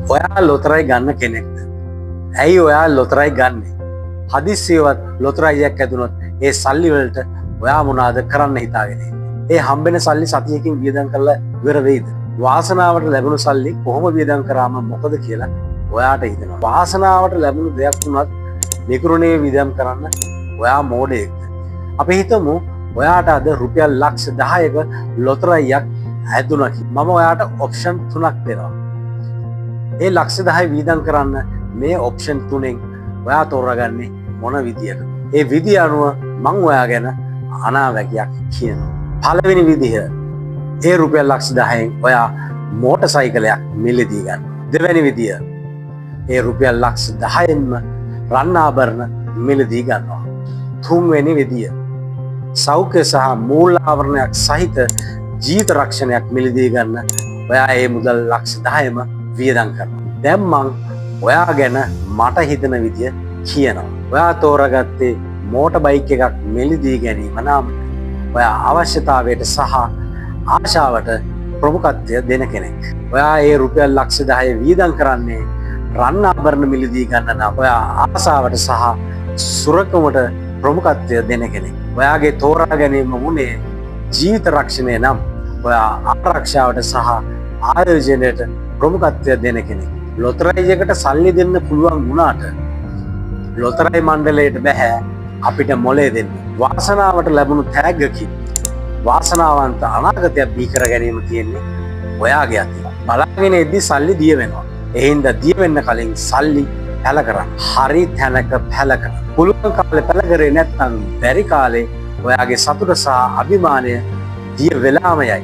ඔයා ලොතරයි ගන්න කෙනෙක්ද? ඇයි ඔයා ලොතරයි ගන්නේ? හදිස්සියවත් ලොතරයියක් ඇදුනොත් ඒ සල්ලි වලට ඔයා මොනවාද කරන්න හිතාගෙන ඉන්නේ? ඒ හම්බෙන සල්ලි සතියකින් වියදම් කරලා ඉවර වෙයිද? වාසනාවට ලැබුණු සල්ලි කොහොම වියදම් කරාම මොකද කියලා ඔයාට හිතෙනවා. වාසනාවට ලැබුණු දෙයක් වුණත් නිකරුණේ වියදම් කරන්න ඔයා මෝඩයෙක්ද? අපි හිතමු ඔයාට අද රුපියල් ලක්ෂ 10ක ලොතරයියක් ඇදුනා කියලා. මම ඔයාට ඔප්ෂන් තුනක් දෙනවා. ඒ ලක්ෂ 10 වියදම් කරන්න මේ ඔප්ෂන් තුනෙන් ඔයා තෝරාගන්නේ මොන විදියක? ඒ විදිය අනුව මං ඔයා ගැන අනාවැකියක් කියනවා. පළවෙනි විදිහ, ඒ රුපියල් ලක්ෂ 10න් ඔයා මෝටර් සයිකලයක් මිලදී ගන්න. දෙවැනි විදිය, ඒ රුපියල් ලක්ෂ 10න්ම රන් ආභරණ මිලදී ගන්නවා. තුන්වෙනි විදිය, සෞඛ්‍ය සහ මූල්‍ය ආවරණයක් සහිත ජීවිත රක්ෂණයක් මිලදී ගන්න ඔයා ඒ මුදල් ලක්ෂ 10ම වියදම් කරනවා. දැන් මං ඔයා ගැන මට හිතෙන විදිය කියනවා. ඔයා තෝරාගත්තේ මෝටර් බයික් එකක් මිලදී ගැනීම නම් ඔයා අවශ්‍යතාවයට සහ ආශාවට ප්‍රමුඛත්වය දෙන කෙනෙක්. ඔයා ඒ රුපියල් ලක්ෂ 10 වියදම් කරන්නේ රන් ආභරණ මිලදී ගන්න නම් ඔයා ආසාවට සහ සුරකමට ප්‍රමුඛත්වය දෙන කෙනෙක්. ඔයාගේ තෝරා ගැනීම වුණේ ජීවිත රක්ෂණය නම් ඔයා ආරක්ෂාවට සහ ආයෝජනයට ප්‍රමුඛත්වය දෙන කෙනෙක්. ලොතරැයියකට සල්ලි දෙන්න පුළුවන් වුණාට ලොතරැයි මණ්ඩලයට බැහැ අපිට මොලේ දෙන්න. වාසනාවට ලැබුණු තෑග්ගකින් වාසනාවන්ත අනාගතයක් බිහි කර ගැනීම තියෙන්නේ ඔයාගේ අතේ. බලාගෙන එද්දි සල්ලි දිය වෙනවා. ඒ හින්දා දිය වෙන්න කලින් සල්ලි පැල කරන්න. හරි තැනක පැල කරන්න. පුළුවන් කාලේ පැල කරේ නැත්නම් බැරි කාලේ ඔයාගේ සතුට සහ අභිමානය දිය වෙලාම යයි.